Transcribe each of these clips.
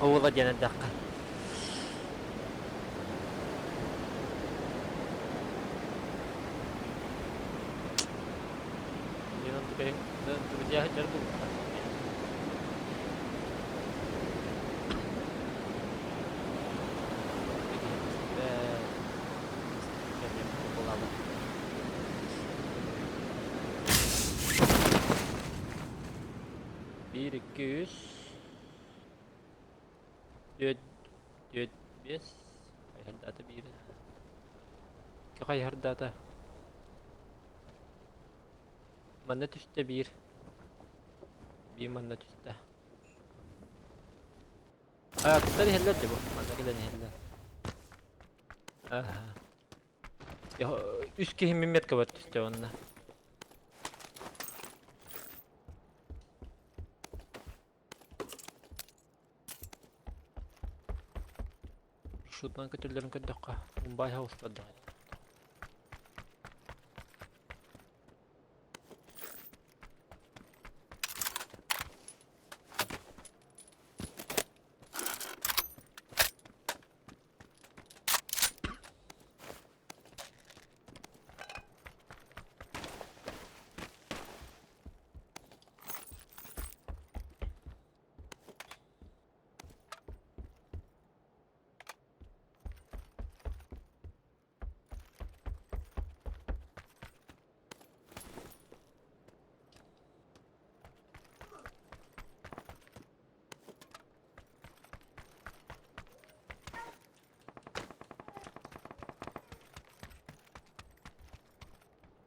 Уола диэн эрдэххэ. Друзья сылдьар буолбуттар. Биир, икки, үс, түөрт, түөрт, биэс, хайыһардаата биир, икки хайыһардаата. Манна түстэ биир, биир манна түстэ. Аттар иһэллэр дии бу, манна кэлэн иһэллэр. Аха. Үс киһи мимметка бар түстэ онно. Шутнан көтөллөрүн көрдөххө, Мумбай хаус көрдөҕө.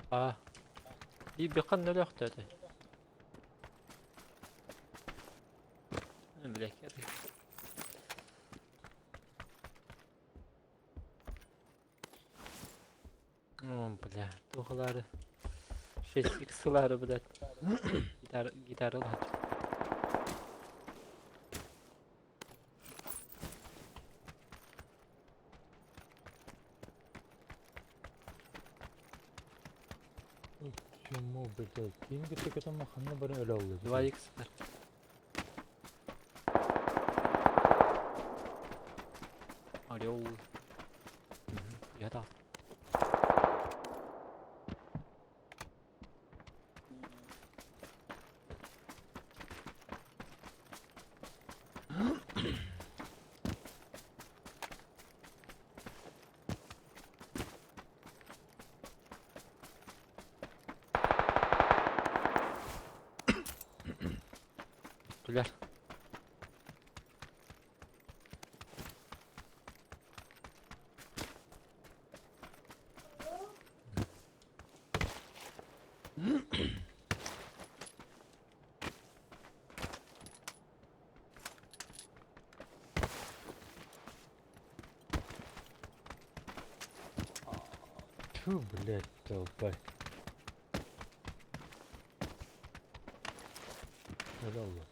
Аа, биир ханна өлөөхтөөтөй? Билэккэ О, бля, туох ылаары 6x ылаары, блядь. Гитара, гитара ылааччы. Чему, блядь, ким кытта көтөн ханна бары өлө аллы. 2x бар. Орел. Я дал. Бүттүлэр. Тьфу, блядь, долбай. Өлө аллы.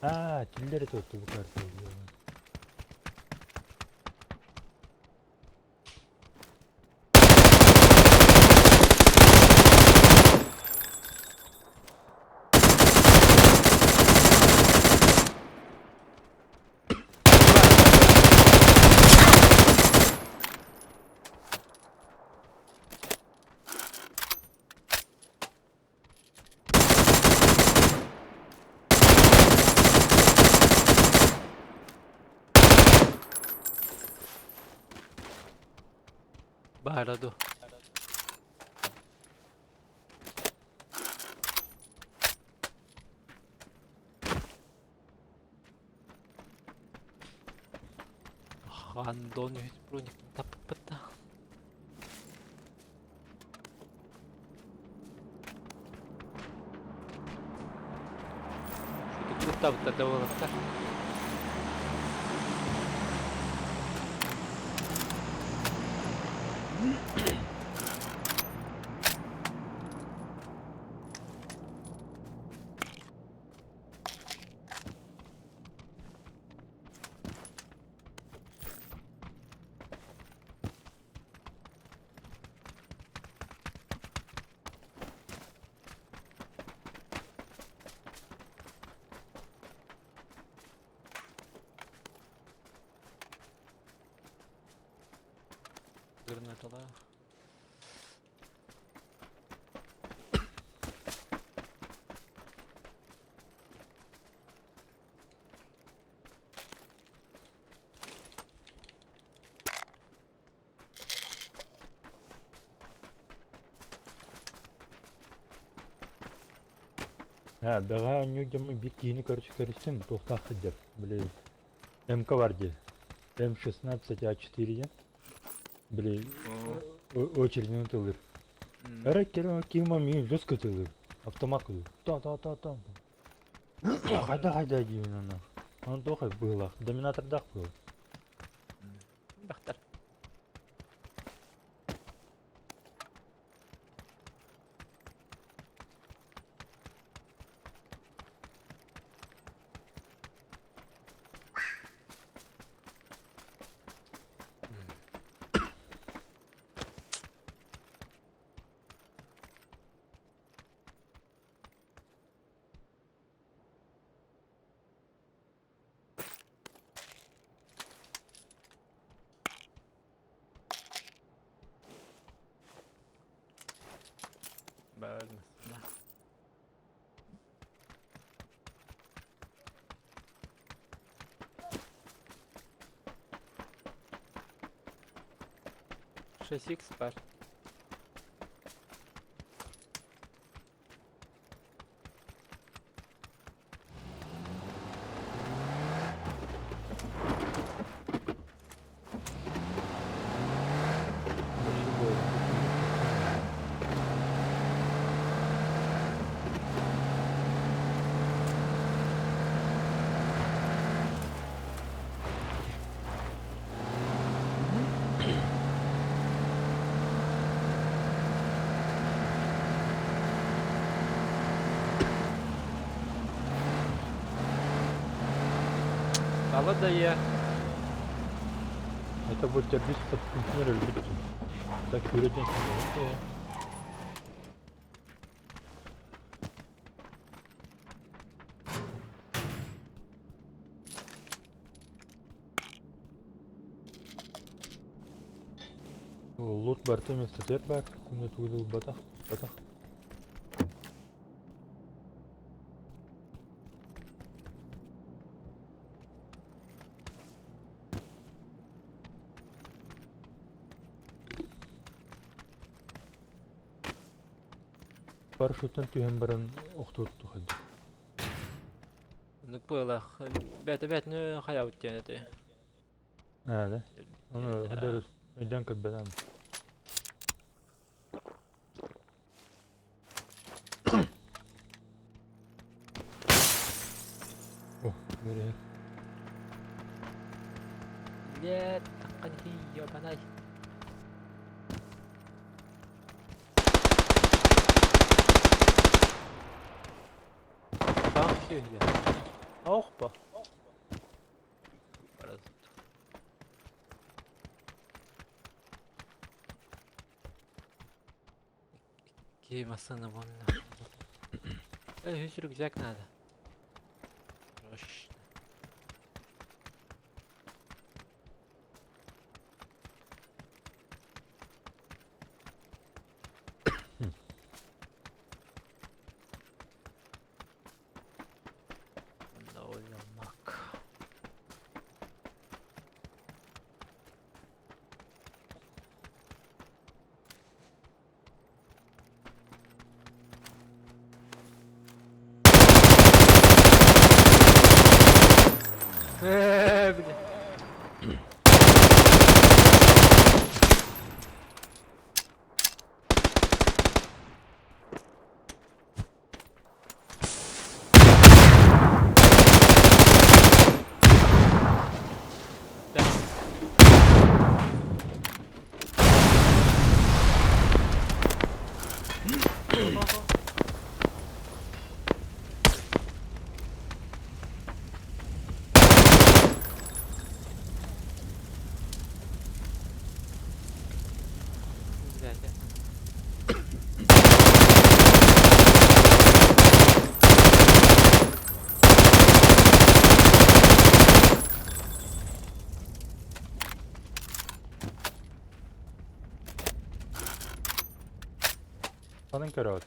Аа, тиллери тутту бу карта. Баара дуо? Хандон үһүс брониктан таппыппыт да. Куттабыттар да буолаттар. Алталаах. Һэ, бэҕэһээ оонньуур дьоммун биир киһини көрүстүм, туохтаах сылдьар, били МК бар дии, М16 А4 диэн, били очерединэн ытыллыр. Эрэ кэлэн киһим миигин жестко ытыллыр, автомат курдук, та-та-та-та. Хайда-хайда диибин онно. Онон туох быһыылаах, доминатордаах быһыылаах. Бахтар. Бөлмөсүнэ. 6x бар. Дала да е. Это будет тербис под контейнер өлбүт. Так сүүрэтин Лут барыта миэстэтигэр баар, күнү тугу ылбатах, батах. Парашюттан түһэн баран охтуотту хайдах. Оннук быалаах. Бэйэтэ бэйэтини хайаабыт диэн этэ. Аа да. Ону хадары өйдөөн көрбөтөм. О, бери. Блядь, таххан ёбанай. Таах сүһүлэ. Оох по. Икки массыына буолла. Үс рюкзак надо. Срочно. Онно ойноммак. Ээ, били. Блядь. Ханан көрөҕүт?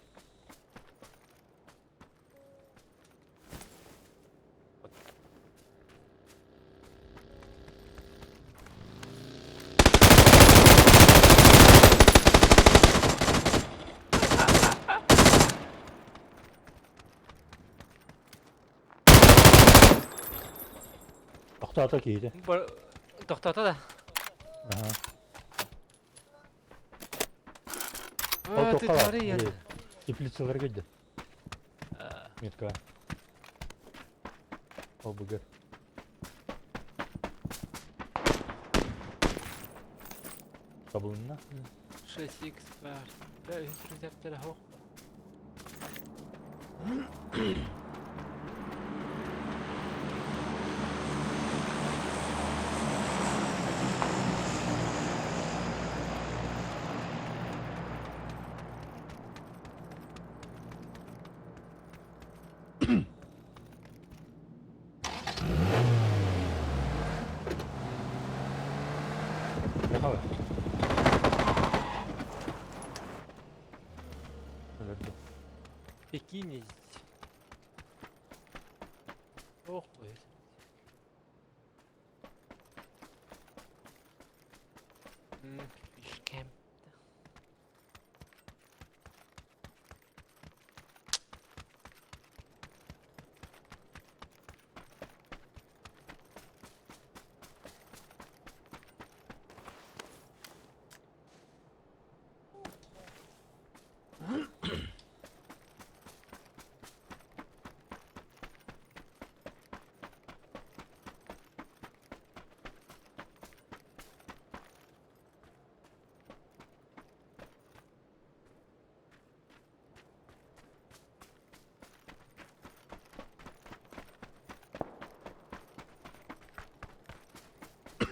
Тохтоото киһитэ. Тохтоото да. Аха. Ол Ты туохха баар? твори Били, Теплицаларга дьэ. Метка. Ол бугар. Табылынна. 6x баар. Бля, үһүс рецептэрэ суох. Давай. Өлөрдө. Пекинец. Ох, ой. Фишкем.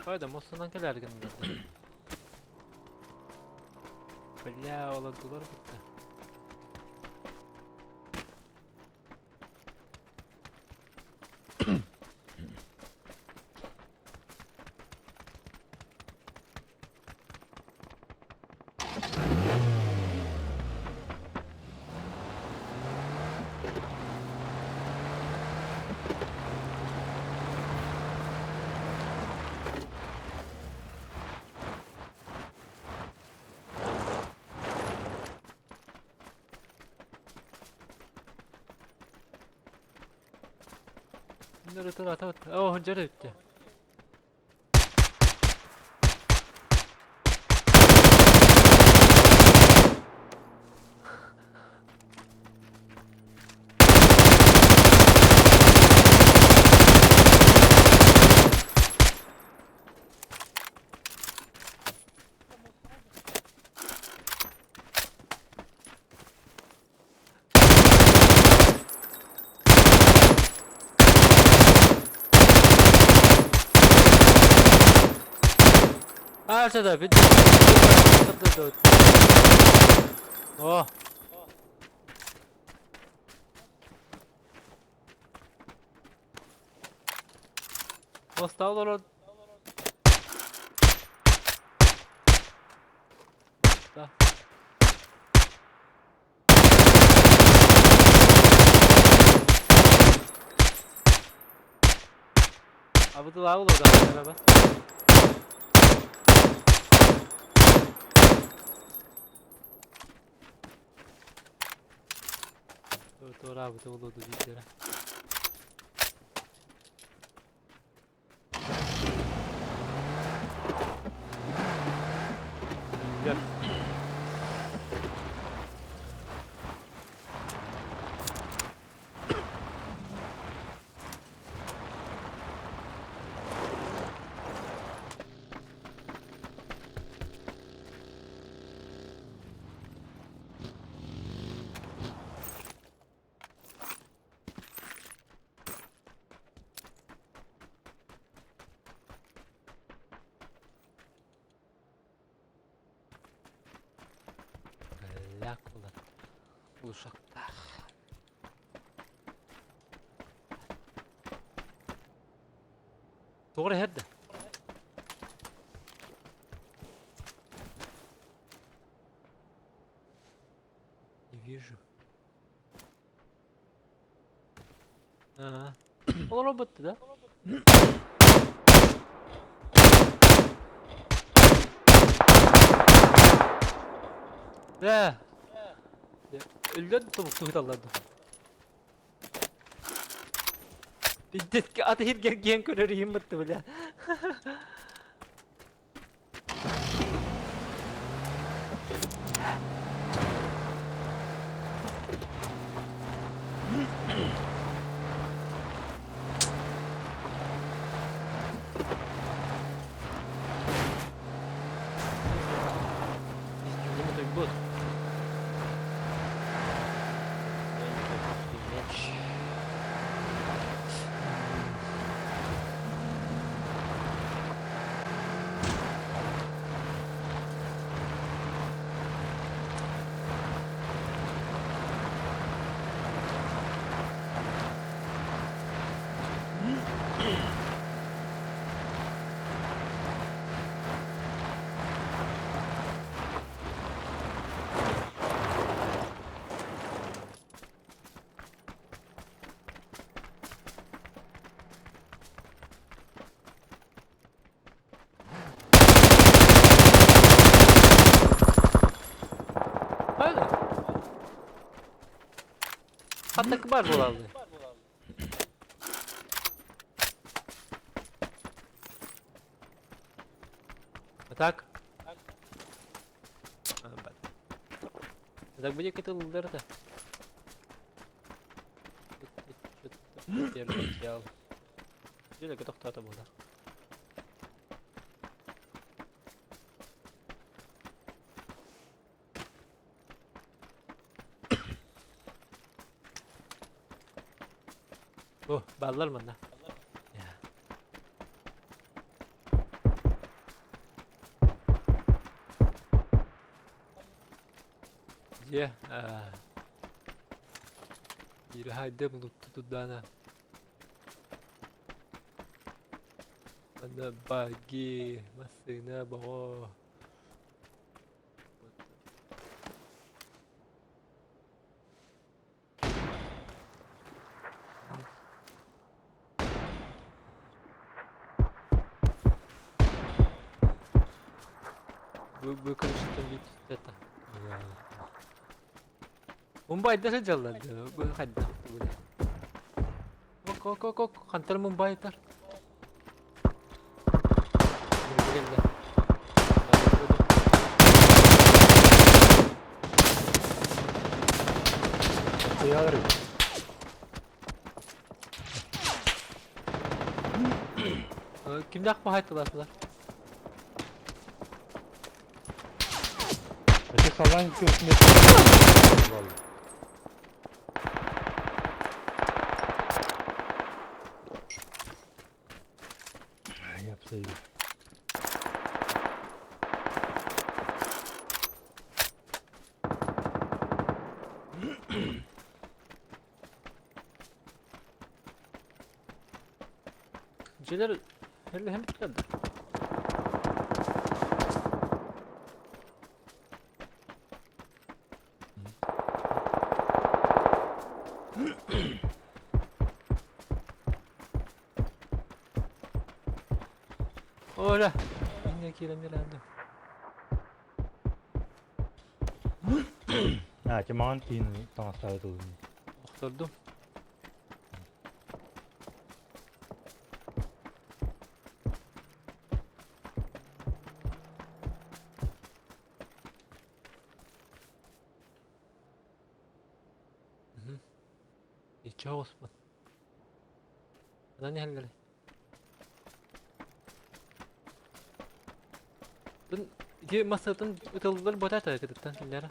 Хайда, мостунан кэлэр гыннарда. Бля, олордулар бутта. Нөрөтөр Оо, дьэ өттө. Аа, да, бид Оо. Мостаа олорор. Да. Абыдылаа олордо. Туораабыта буолуо дииллэрэ. Биллэр. Бля, кулак. Глушактаах. Тоҕо эрэ иһэр да? вижу. Ага. Олоробут да? Да. Өллөн тобуктуһуталлар Пиздец, аты иһиргэргиэн көрөр иһин бытты бля. Утуйбут. Öyle. Hatta бар буолаллар. А так? А так будет кытыллар да. Что-то Дьэ тохтоото буолар. О, бааллар манна. Дьэ, биир хайдам тутудаана. Манна багги, массыына, боҕо. Бу короче, это. Мумбайда сылдьаллар бу хайдах тугуй Ок ок ок ок хантан Мумбайтар кэллэ Стоялар. Кимдээх баһайтылаатылар? Это салайн көсүнэ Я обсоюз. Дьиэлэр һэм да. Оля, иннэ киирэн биэрээндим. А, те маҥан киин таҥастаабыт ылын. Охтордум. Иччи оҕуспун. Ханан иһэллэрий? Ити массыынатын ытыллар буотаата кытыттан кинилэр.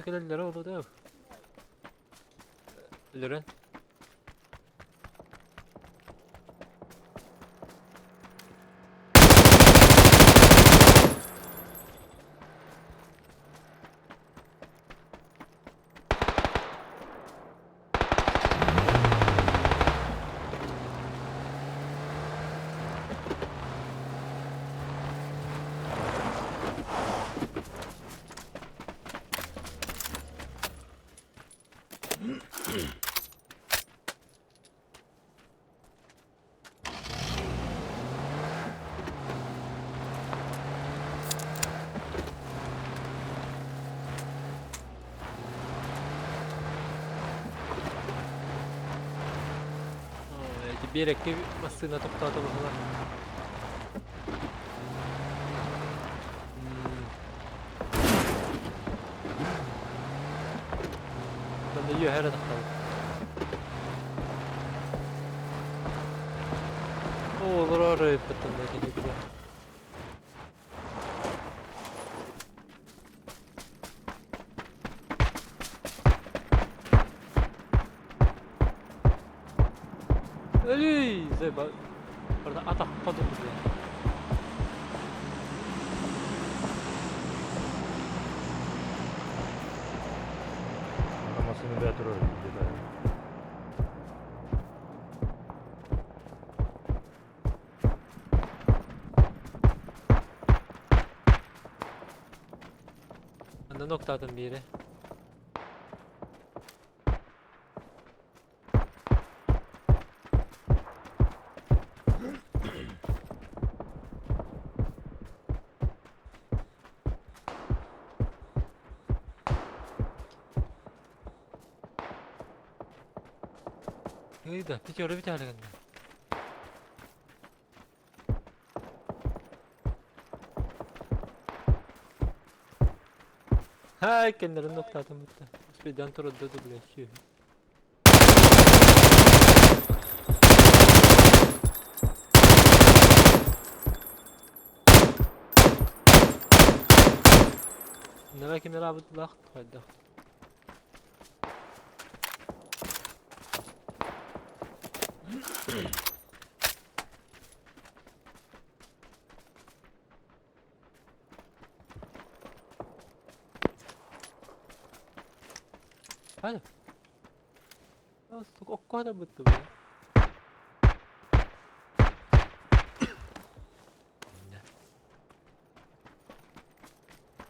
Кэлэллэрэ олу да. Өлөрөн. Ити биэрэккэ массыына тохтоото быһыылаах. Манна үөһэ эрэ тахсабыт. Олорор ыйыппыттан да кини билэ. Өлүй! Зайба. Orada атахха дылы. Ана массыына бэйэ турар где-то. Анда ноктаатын биири. Ыйда, пятеро бүтээлигиннэ. Ха, кэннэрин ноктаатым бутта. Успейдан турда бля, сүөһү. Нара кимнэр аабыттылаах хайдах? Hadi. Окко да бытты бу.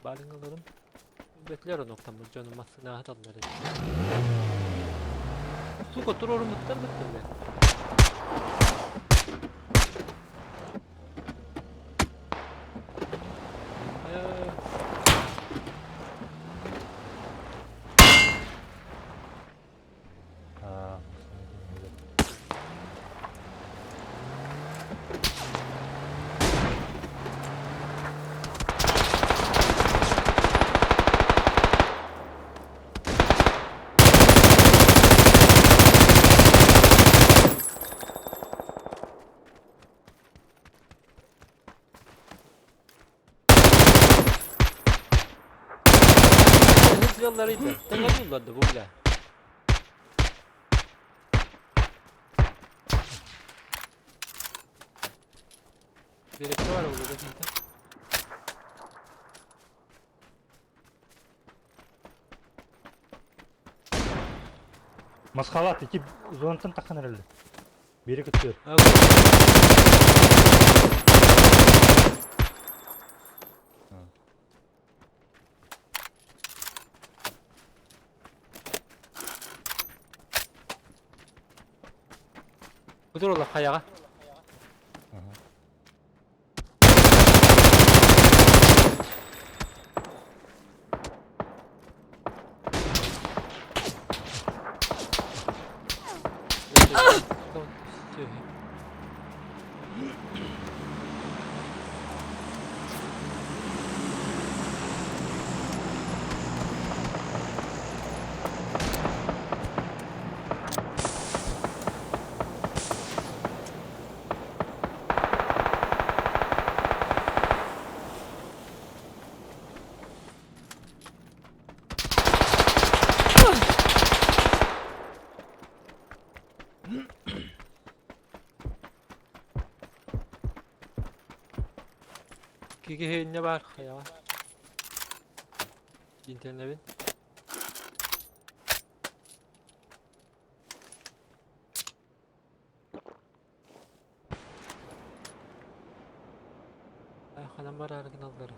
Барын ыларым. Бэтлэр оноктаммыт дьонум массыына аһаталлар эбит. Сука, туруоруммуттар быттым бэ. Аа, Hızlılarıydı. Тэҥэ бу бля. Биэрэккэ баар буолуо киһитэ. Масхалат ити зонаттан тахсан эрэллэр. Биэри кыттыыр. Кутурула хайаҕа. Киһи баар хайаҕа. Интернебин. Ханан бараары гыналлар.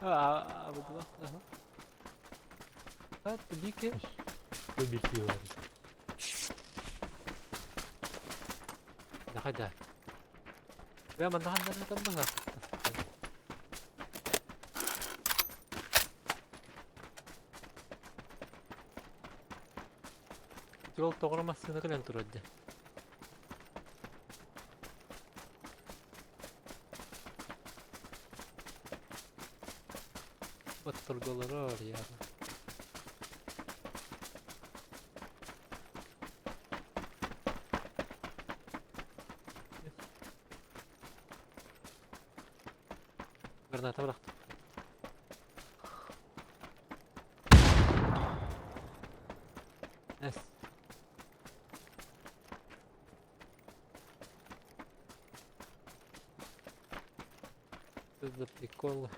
А, ага. А, тубики. Тубики бар. Давай, да. Бля, мандахан там было. Жол тоҕор массыына кэлэн турар дии. Батыргалары я. Граната бырахтым. Эс. Что за приколы?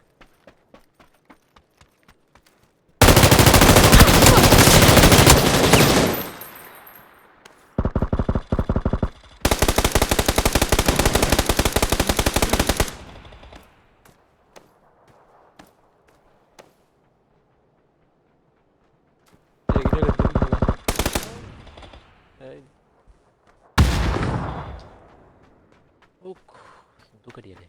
Эйигин өлөрдүм буолла. Эй. Ук, сундук диэри.